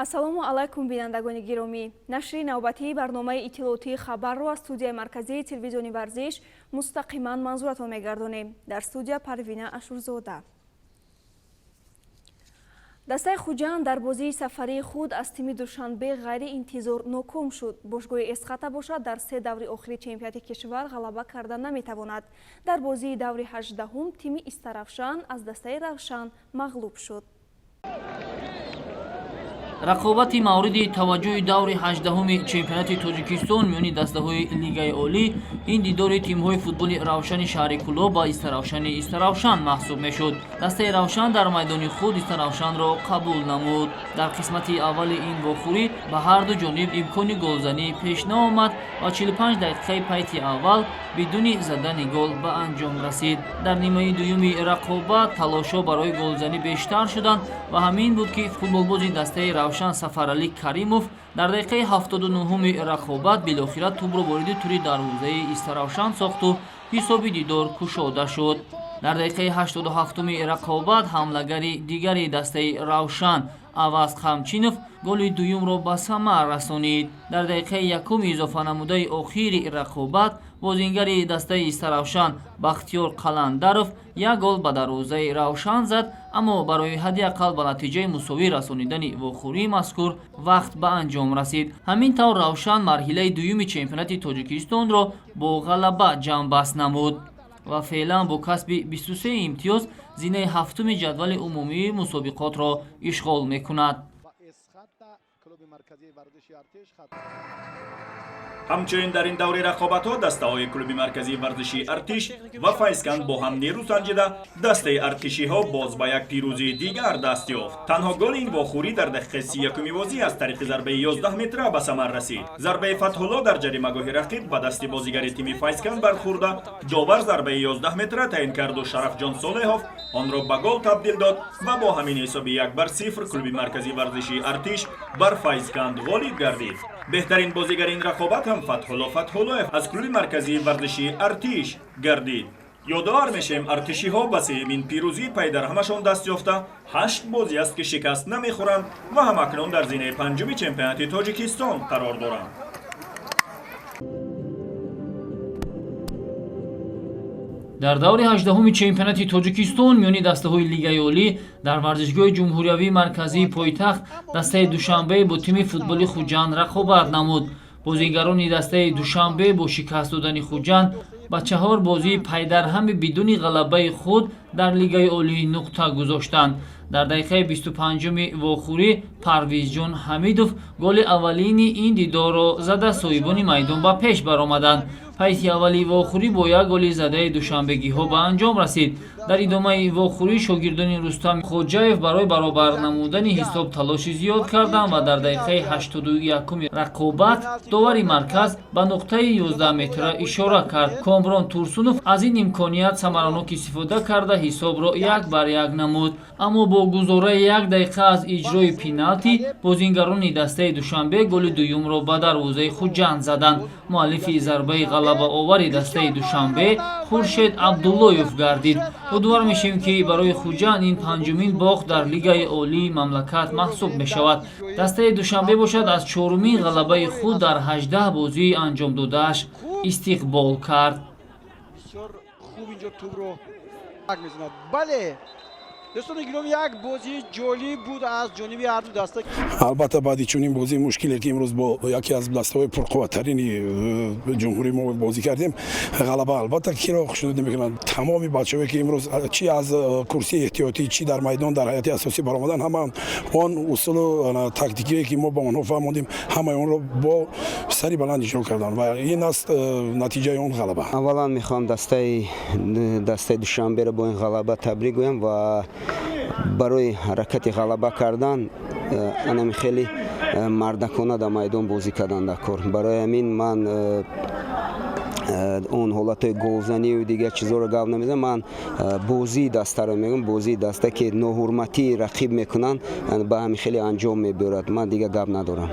Ассалому алайкум, бинандагони гиромӣ. Нашри навбатии барномаи иттилоотии «Хабарро» аз студияи марказии телевизиони «Варзиш» мустақиман манзуратон мегардонем. Дар студия Парвина Ашурзода. Дастаи Хуҷанд дар бозии сафарии худ аз тими Душанбе ғайриинтизор ноком шуд. Бошгоҳи Эсхата бошад, дар се даври охири чемпионати кишвар ғалаба карда наметавонад. Дар бозии даври 18-ум тими Истаравшан аз дастаи Равшан мағлуб шуд. Рақобати мавриди таваҷҷӯҳи даври 18-уми чемпионати Тоҷикистон миёни дастаҳои Лигаи олӣ ин дидори тимҳои футболи Равшани шаҳри Кӯлоб ба Истаравшани Истаравшан маҳсуб мешуд. Дастаи Равшан дар майдони худ Истаравшанро қабул намуд. Дар қисмати аввали ин вохӯрӣ ба ҳарду ҷониб имкони голзанӣ пеш наомад ва 45 дақиқаи пайти аввал бидуни задани гол ба анҷом расид. Дар нимаи дуюми рақобат талошҳо барои голзанӣ бештар шуданд ва ҳамин буд, ки футболбози дастаи Равшан Сафаралӣ Каримов дар дақиқаи 79-уми рақобат билохира тӯбро вориди тури дарвозаи Истаравшан сохту ҳисоби дидор кушода шуд. Дар дақиқаи 87-уми рақобат ҳамлагари дигари дастаи Равшан Аваз Қамчинов голи дуюмро ба самар расонид. Дар дақиқаи якуми изофанамудаи охири рақобат бозингари дастаи Истаравшан Бахтиёр Қаландаров як гол ба дарвозаи Равшан зад, аммо барои ҳадди ақал ба натиҷаи мусовӣ расонидани вохӯрии мазкур вақт ба анҷом расид. Ҳамин тавр, Равшан марҳилаи дуюми чемпионати Тоҷикистонро бо ғалаба ҷамъбаст намуд ва феълан бо касби 23 имтиёз зинаи ҳафтуми ҷадвали умумии мусобиқотро ишғол мекунад. Ҳамчунин дар ин даври рақобатҳо дастаҳои клуби марказии варзишии Артиш ва Файзканд бо ҳам нерӯ санҷида, дастаи артишиҳо боз ба як пирӯзии дигар даст ёфт. Танҳо голи ин вохӯрӣ дар дақиқаи 31-уми бозӣ аз тариқи зарбаи 11 метра ба самар расид. Зарбаи Фатҳулло дар ҷаримагоҳи рақиб ба дасти бозигари тими Файзканд бархӯрда, довар зарбаи 11 метра таъин карду Шарафҷон Солеҳов онро ба гол табдил дод ва бо ҳамин ҳисоби 1-0 клуби марказии варзишии Артиш бар Файзканд ғолиб гардид. Беҳтарин бозигари ин рақобат ҳам Фатҳулло Фатҳуллоев аз клуби марказии варзишии Артиш гардид. Ёдовар мешавем, артишиҳо ба сеюмин пирӯзии пайдарҳамашон даст ёфта, ҳашт бозӣ аст, ки шикаст намехӯранд ва ҳамакнун дар зинаи панҷуми чемпионати Тоҷикистон қарор доранд. Дар даври 18-уми чемпионати Тоҷикистон миёни дастаҳои Лигаи олӣ дар варзишгоҳи ҷумҳуриявии марказии пойтахт дастаи Душанбе бо тими футболи Хуҷанд рақобат намуд. Бозигарони дастаи Душанбе бо шикаст додани Хуҷанд ба чаҳор бозии пайдарҳами бидуни ғалабаи худ дар Лигаи олӣ нуқта гузоштанд. Дар дақиқаи 25-уми вохӯрӣ Парвизҷон Ҳамидов голи аввалини ин дидорро зада, соҳибони майдон ба пеш баромаданд. Пайти аввали вохӯрӣ бо як голи задаи душанбегиҳо ба анҷом расид. Дар идомаи вохӯрӣ шогирдони Рустам Хоҷаев барои баробар намудани ҳисоб талоши зиёд карданд ва дар дақиқаи 81-уми рақобат довари марказ ба нуқтаи 11 метра ишора кард. Комрон Турсунов аз ин имконият самаранок истифода карда, ҳисобро 1-1 намуд. Аммо бо гузораи як дақиқа аз иҷрои пеналти бозингарони дастаи Душанбе голи дуюмро ба дарвозаи Хуҷанд заданд. Муаллифи зарбаи ғалабаовари дастаи Душанбе Хуршед Абдуллоев гардид. Ёдовар мешавем, ки барои Хуҷанд ин панҷумин бохт дар Лигаи олии мамлакат маҳсуб мешавад. Дастаи Душанбе бошад, аз чорумин ғалабаи худ дар 18 бозии анҷомдодааш истиқбол кард. Бисёр хуб инҷо тӯбро мезанад. Бале, дӯстони гиромӣ, як бозии ҷолиб буд аз ҷониби ҳарду даста. Албатта, баъди чунин бозии мушкиле, ки имрӯз бо яке аз дастаҳои пурқувваттарини ҷумҳурии мо бозӣ кардем, ғалаба албатта киро хушнуд намекунад? Тамоми бачаҳое, ки имрӯз чи аз курсии эҳтиётӣ, чи дар майдон дар ҳайати асосӣ баромадан, ҳама он усулу тактикие, ки мо ба онҳо фаҳмондем, ҳамаи онро бо сари баланд иҷро карданд ва ин аст натиҷаи он ғалаба. Аввалан мехоҳам дастаи Душанберо бо ин ғалаба табрик гӯям ва барои ҳаракати ғалаба кардан анами хеле мардакона дар майдон бозӣ кардан дар кор. Барои ҳамин ман он ҳолатҳои голзанию дигар чизҳоро гап намезанам. Ман бозии дастаро мегӯям, бозии даста, ки ноҳурматии рақиб мекунанд, ба ҳамин хеле анҷом мебиёрад. Ман дигар гап надорам.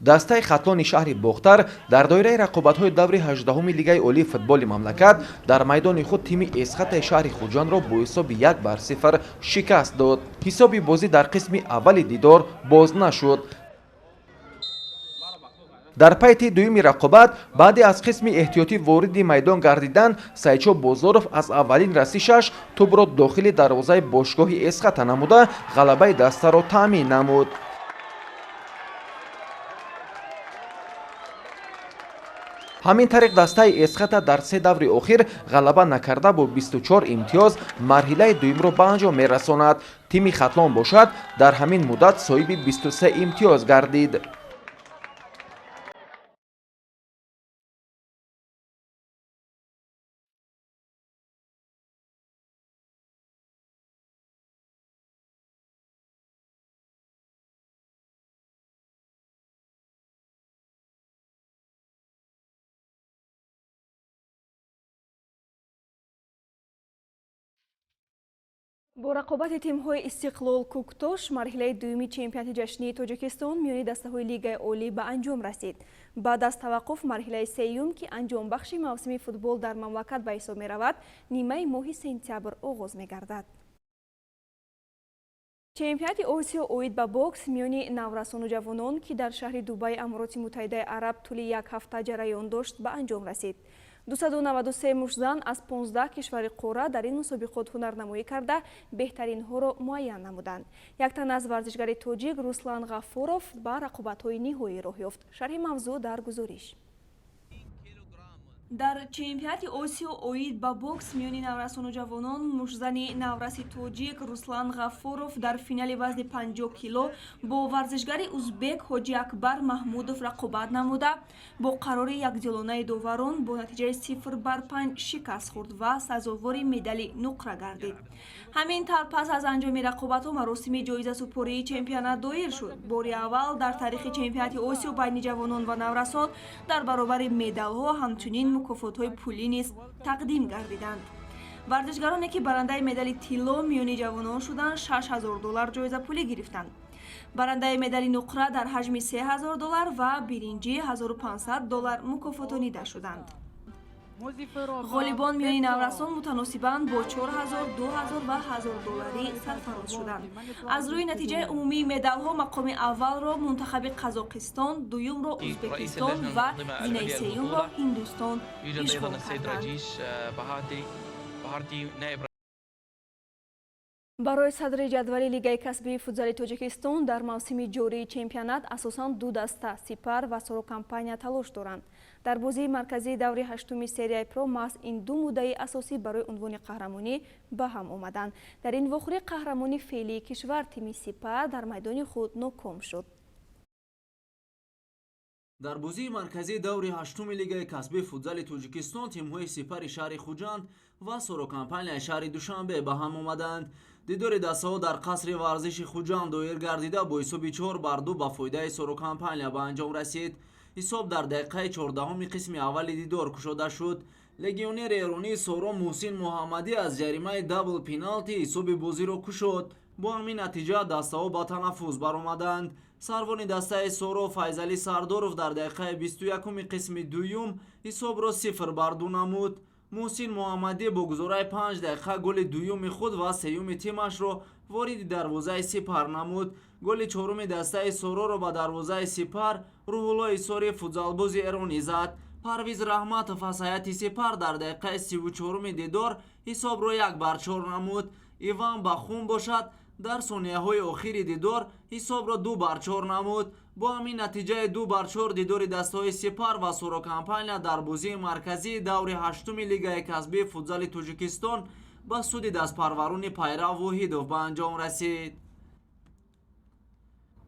Дастаи Хатлони шаҳри Бохтар дар доираи рақобатҳои даври 18-уми Лигаи олии футболи мамлакат дар майдони худ тими Эсхатаи шаҳри Хуҷандро бо ҳисоби 1-0 шикаст дод. Ҳисоби бозӣ дар қисми аввали дидор боз нашуд. Дар пайти дуюми рақобат, баъде аз қисми эҳтиётӣ вориди майдон гардидан, Саидшо Бозоров аз аввалин расишаш тӯбро дохили дарвозаи бошгоҳи Эсхата намуда, ғалабаи дастаро таъмин намуд. Ҳамин тариқ, дастаи Эсхата дар се даври охир ғалаба накарда, бо 24 имтиёз марҳилаи дуюмро ба анҷом мерасонад. Тими Хатлон бошад, дар ҳамин муддат соҳиби 23 имтиёз гардид. Бо рақобати тимҳои Истиқлол, Кӯктош марҳилаи дуюми чемпионати ҷашнии Тоҷикистон миёни дастаҳои Лигаи олӣ ба анҷом расид. Баъд аз таваққуф марҳилаи сеюм, ки анҷомбахши мавсими футбол дар мамлакат ба ҳисоб меравад, нимаи моҳи сентябр оғоз мегардад. Чемпионати Осиё оид ба бокс миёни наврасону ҷавонон, ки дар шаҳри Дубаи Амороти Муттаҳидаи Араб тӯли як ҳафта ҷараён дошт, ба анҷом расид. 293 муштзан аз 15 кишвари қора дар ин мусобиқот ҳунарнамоӣ карда, беҳтаринҳоро муайян намуданд. Як тан аз варзишгари тоҷик, Руслан Ғафуров, ба рақобатҳои ниҳоӣ роҳ ёфт. Шарҳи мавзӯъ дар гузориш. Дар чемпионати Осиё оид ба бокс миёни наврасону ҷавонон муштзани навраси тоҷик Руслан Ғафуров дар финали вазни 50 кило бо варзишгари узбек Ҳоҷи Акбар Маҳмудов рақобат намуда, бо қарори якдилонаи доварон бо натиҷаи 0-5 шикаст хӯрд ва сазовори медали нуқра гардид. Ҳамин тавр, пас аз анҷоми рақобатҳо маросими ҷоизасупории чемпионат доир шуд. Бори аввал дар таърихи чемпионати Осиё байни ҷавонон ва наврасон дар баробари медалҳо ҳамчунин мукофотҳои пулӣ низ тақдим гардиданд. Варзишгароне, ки барандаи медали тилло миёни ҷавонон шуданд, 6000 доллар ҷоизапулӣ гирифтанд. Барандаи медали нуқра дар ҳаҷми 3000 доллар ва биринҷӣ 1500 доллар мукофотонида шуданд. Ғолибон миёни наврасон мутаносибан бо 4000, 2000 ва 1000 долларӣ сарфароз шуданд. Аз рӯи натиҷаи умумии медалҳо мақоми аввалро мунтахаби Қазоқистон, дуюмро Ӯзбекистон ва зинаи сеюмро Ҳиндустон ишғол карданд. Барои садри ҷадвали Лигаи касбии футзали Тоҷикистон дар мавсими ҷории чемпионат асосан ду даста, Сипар ва Сорокомпания, талош доранд. Дар бозии марказии даври ҳаштуми серияи про маҳз ин ду муддаи асосӣ барои унвони қаҳрамонӣ ба ҳам омаданд. Дар ин вохӯрӣ қаҳрамони феълии кишвар, тими Сипар, дар майдони худ ноком шуд. Дар бозии марказии даври ҳаштуми Лигаи касбии футзали Тоҷикистон тимҳои Сипари шаҳри Хуҷанд ва Сорокомпанияи шаҳри Душанбе ба ҳам омаданд. Дидори дастаҳо дар қасри варзиши Хуҷанд доир гардида, бо ҳисоби 4-2 ба фоидаи Сорокомпания ба анҷом расид. Ҳисоб дар дақиқаи 14-уми қисми аввали дидор кушода шуд. Легионери эронии Соро Муҳсин Муҳаммадӣ аз ҷаримаи дабл пеналти ҳисоби бозиро кушод. Бо ҳамин натиҷа дастаҳо ба танаффус баромаданд. Сарвони дастаи Соро Файзалӣ Сардоров дар дақиқаи 21-уми қисми дуюм ҳисобро 0-2 намуд. Муҳсин Муҳаммадӣ бо гузораи 5 дақиқа голи дуюми худ ва сеюми тимашро вориди дарвозаи Сипар намуд. Голи чоруми дастаи Сороро ба дарвозаи Сипар Рӯҳуллои Исори, футзалбози эронӣ, зад. Парвиз Раҳматов аз ҳайати Сипар дар дақиқаи 34-уми дидор ҳисобро 1-4 намуд. Иван Бахун бошад, дар сонияҳои охири дидор ҳисобро 2-4 намуд. Бо ҳамин натиҷаи 2-4 дидори дастаҳои Сипар ва Сорокомпания дар бозии марказии даври ҳаштуми Лигаи касбии футзали Тоҷикистон ба суди дастпарварони Пайрав Воҳидов ба анҷом расид.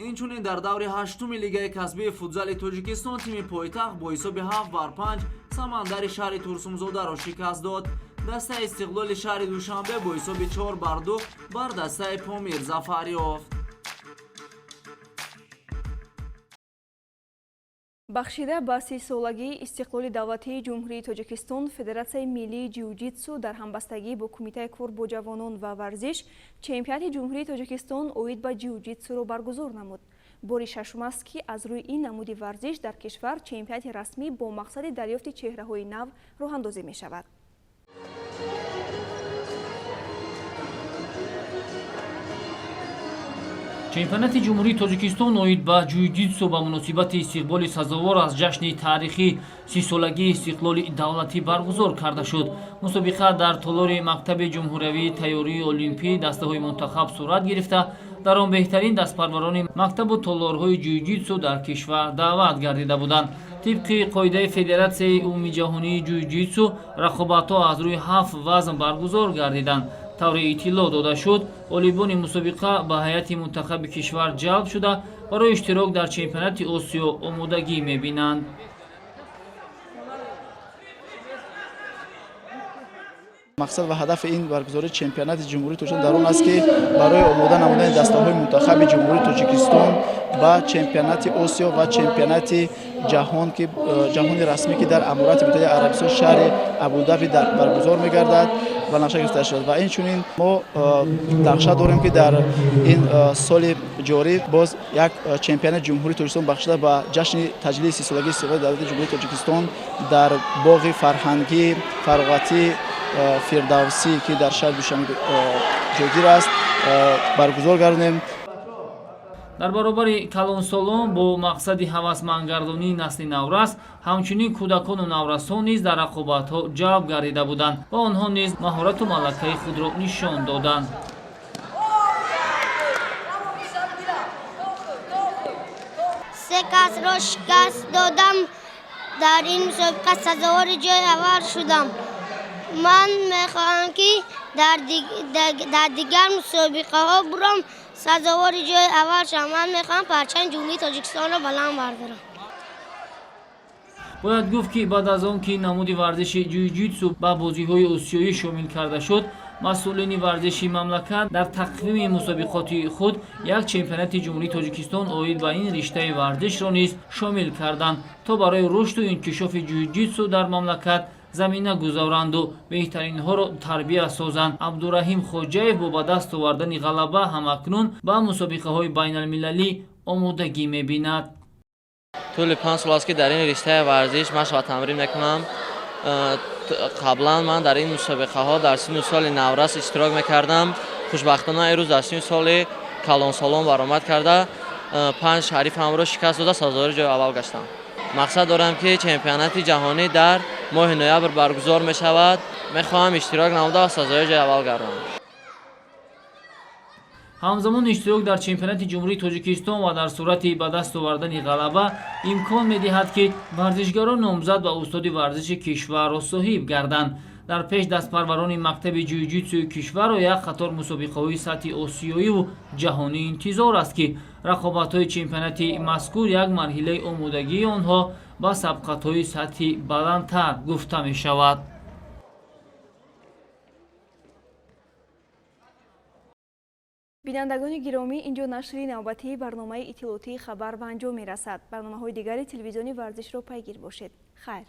Инчунин дар даври ҳаштуми Лигаи касбии футзали Тоҷикистон тими пойтахт бо ҳисоби 7-5 Самандари шаҳри Турсунзодаро шикаст дод. Дастаи Истиқлоли шаҳри Душанбе бо ҳисоби 4-2 бар дастаи Помир зафар ёфт. Бахшида ба 30-солагии истиқлоли давлатии Ҷумҳурии Тоҷикистон, Федератсияи миллии ҷиу-ҷитсу дар ҳамбастагӣ бо Кумитаи кор бо ҷавонон ва варзиш чемпионати Ҷумҳурии Тоҷикистон оид ба ҷиу-ҷитсуро баргузор намуд. Бори шашум аст, ки аз рӯи ин намуди варзиш дар кишвар чемпионати расмӣ бо мақсади дарёфти чеҳраҳои нав роҳандозӣ мешавад. Чемпионати Ҷумҳурии Тоҷикистон оид ба ҷуйҷитсу ба муносибати истиқболи сазовор аз ҷашни таърихӣ 30-солагии истиқлоли давлатӣ баргузор карда шуд. Мусобиқа дар толори мактаби ҷумҳуриявии тайёрии олимпӣ дастаҳои мунтахаб сурат гирифта, дар он беҳтарин дастпарварони мактабу толорҳои ҷуйҷитсу дар кишвар даъват гардида буданд. Тибқи қоидаи Федератсияи умумиҷаҳонии ҷуйҷитсу, рақобатҳо аз рӯи ҳафт вазн баргузор гардиданд. Тавре иттилоъ дода шуд, ғолибони мусобиқа ба ҳайати мунтахаби кишвар ҷалб шуда, барои иштирок дар чемпионати Осиё омодагӣ мебинанд. Мақсад ва ҳадафи ин баргузории чемпионати Ҷумҳурии Тоҷикистон дар он аст, ки барои омода намудани дастаҳои мунтахаби Ҷумҳурии Тоҷикистон ба чемпионати Осиё ва чемпионати ҷаҳон, ки ҷаҳони расмӣ, ки дар Аморати Муттаҳидаи Арабистон, шаҳри Абудаби баргузор мегардад, ба нақша гирифта шуд. Ва инчунин мо нақша дорем, ки дар ин соли ҷорӣ боз як чемпионати Ҷумҳурии Тоҷикистон, бахшида ба ҷашни таҷлили 30-солагии истиқлоли давлати Ҷумҳурии Тоҷикистон, дар боғи фарҳангӣ фароғатӣ Фирдавсӣ, ки дар шаҳри Душанбе ҷойгир аст, баргузор гардонем. Дар баробари калонсолон, бо мақсади ҳавасмандгардонии насли наврас, ҳамчунин кӯдакону наврасон низ дар рақобатҳо ҷалб гардида буданд ва онҳо низ маҳорату малакаи худро нишон доданд. Се касро шикаст додам. Дар ин мусобиқа сазовори ҷои аввал шудам. Ман мехоҳам, ки дар дигар мусобиқаҳо бурам, сазовори ҷои аввал шавам. Ман мехоҳам парчами Ҷумҳурии Тоҷикистонро баланд бардорам. Бояд гуфт, ки баъд аз он ки намуди варзиши ҷуйҷитсу ба бозиҳои осиёӣ шомил карда шуд, масъулини варзиши мамлакат дар тақвими мусобиқоти худ як чемпионати Ҷумҳурии Тоҷикистон оид ба ин риштаи варзишро низ шомил карданд, то барои рушду инкишофи ҷуйҷитсу дар мамлакат замина гузоранду беҳтаринҳоро тарбия созанд. Абдураҳим Хоҷаев бо ба даст овардани ғалаба ҳамакнун ба мусобиқаҳои байналмилалӣ омодагӣ мебинад. Тӯли 5 сол аст, ки дар ин риштаи варзиш машқ ва тамрин мекунам. Қаблан ман дар ин мусобиқаҳо дар синну соли наврас иштирок мекардам. Хушбахтона, имрӯз дар синну соли калонсолон баромад карда, панҷ ҳарифамро шикаст дода, сазовори ҷои аввал гаштам. Мақсад дорам, ки чемпионати ҷаҳонӣ дар моҳи ноябр баргузор мешавад, мехоҳам иштирок намуда ва сазовори ҷои аввал гардам. Ҳамзамон, иштирок дар чемпионати Ҷумҳурии Тоҷикистон ва дар сурати ба даст овардани ғалаба имкон медиҳад, ки варзишгарон номзад ба устоди варзиши кишварро соҳиб гарданд. Дар пеш дастпарварони мактаби ҷуйҷитсуи кишварро як қатор мусобиқаҳои сатҳи осиёиву ҷаҳонӣ интизор аст, ки рақобатҳои чемпионати мазкур як марҳилаи омодагии онҳо ба сабқатҳои сатҳи баландтар гуфта мешавад. Бинандагони гиромӣ, инҷо нашри навбатии барномаи иттилоотии «Хабар» ба анҷом мерасад. Барномаҳои дигари телевизиони «Варзишро» пайгир бошед. Хайр.